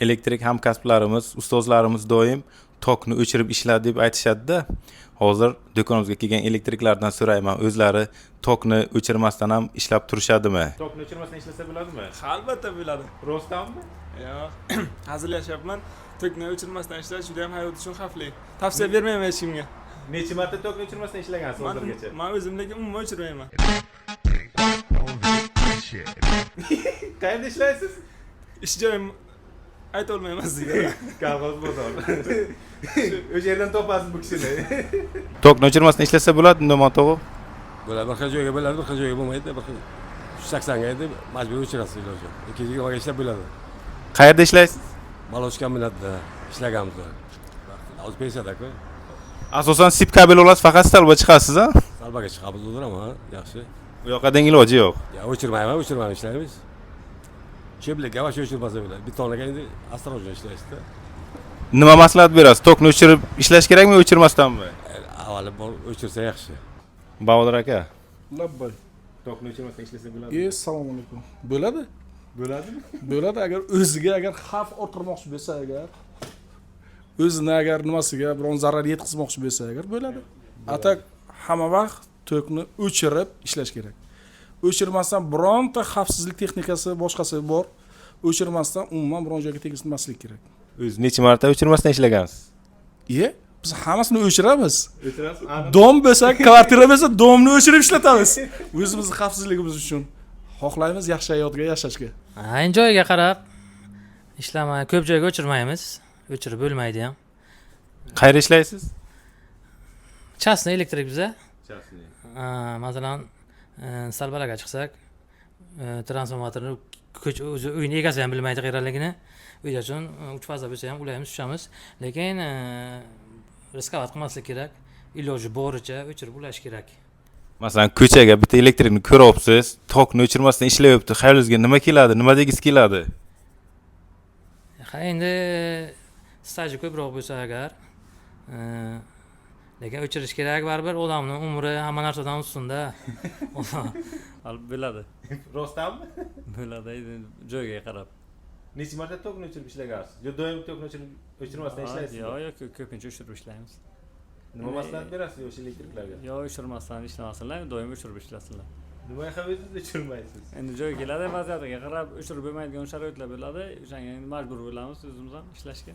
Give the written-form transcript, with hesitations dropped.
Elektrik hamkasblarimiz, ustozlarimiz doim tokni o'chirib ishla deb aytishadi-da. Hozir do'konimizga kelgan elektriklardan so'rayman, o'zlari tokni o'chirmasdan ham ishlab turishadimi? Tokni o'chirmasdan ishlasa bo'ladimi? Albatta bo'ladi. Rostdanmi? Yo'q, hazillashyapman. Tokni o'chirmasdan ishlash juda ham hayot uchun xavfli. Tavsiya bermayman hech kimga. Necha marta tokni o'chirmasdan ishlagansiz hozirgacha? Man o'zim lekin umuman o'chirmayman. Qayerda ishlaysiz? Ish joyim ayta olmayman sizga. Kolxoz bozor. O'sha yerdan topasiz bu kishini. Tokni o'chirmasdan ishlasa bo'ladimi, Nu'mon tog'a? Bo'ladi, bir xil joyga bo'ladi, bir xil joyga bo'lmaydi, bir xil 80ga endi majbur o'chirasiz, iloji yo'q. 220ga ishlab bo'ladi. Qayerda ishlaysiz? Moloch kombinatida ishlaganmiz. Hozir pensiyada-ku. Asosan sip kabel olasiz, faqat stolba chiqasiz, a? Stolbaga chiqamiz o'zir ham, ha, yaxshi. U yoqdan iloji yo'q. Ya o'chirmayman, o'chirmay ishlaymiz. Cheplikka вообще o'chirmasa bo'ladi. Betonaga endi осторожно ishlashda. Nima maslahat berasiz? Tokni o'chirib ishlash kerakmi, o'chirmasdanmi? Avvali bor o'chirsa yaxshi. Bahodir aka, Labbay. Tokni o'chirmasdan ishlasa E, bo'ladimi? Assalomu alaykum. Bo'ladi. Bo'ladimi? Bo'ladi agar o'ziga agar xavf orttirmoqchi bo'lsa agar o'zini agar nimasiga biron zarar yetkazmoqchi bo'lsa agar bo'ladi. А так hamma vaqt tokni o'chirib ishlash kerak. O'chirmasdan bironta xavfsizlik texnikasi boshqasi bor. O'chirmasdan umuman biron joyga tegizmaslik kerak. O'zi necha marta o'chirmasdan ishlagansiz? Iye, biz hammasini o'chiramiz. O'chirasiz. Дом bo'lsa, kvartira bo'lsa, дом ni o'chirib ishlatamiz. O'zimizni xavfsizligimiz uchun. Xohlaymiz yaxshi hayotga yashashga. Ha, endi joyiga qarab ishlamay, ko'p joyga o'chirmaymiz. O'chirib bo'lmaydi ham. Qayerda ishlaysiz? Частный elektrik biza. Частный. Ha, masalan, stolbalarga chiqsak, transformatorni ko'ch o'zi uyni egasi ham bilmaydi qayerdaligini. O'sha uchun uch faza bo'lsa ham ulaymiz, tushamiz. Lekin рисковать qilmaslik kerak. Iloji boricha o'chirib ulash kerak. Masalan, ko'chaga bitta elektrikni ko'ryapsiz, tokni o'chirmasdan ishlayapti. Xayolingizga nima keladi? Nima degisi keladi? Ha, endi staji ko'proq bo'lsa agar, lekin o'chirish kerak baribir, odamni umri hamma narsadan ustunda. Bo'ladi. Rostdanmi? Bo'ladi endi joyiga qarab. Necha marta tokni o'chirib ishlagansiz? Yo doim tokni o'chirib o'chirmasdan ishlaysizmi? Yo'q, ko'pincha o'chirib ishlaymiz. Nima maslahat berasiz yosh elektriklarga? Yo o'chirmasdan ishlamasinlar, doim o'chirib ishlasinlar. Nimaga o'zingiz o'chirmaysiz? Endi joyi keladi, vaziyatiga qarab o'chirib bo'lmaydigan sharoitlar bo'ladi, o'shanga endi majbur bo'lamiz o'zimiz ham ishlashga.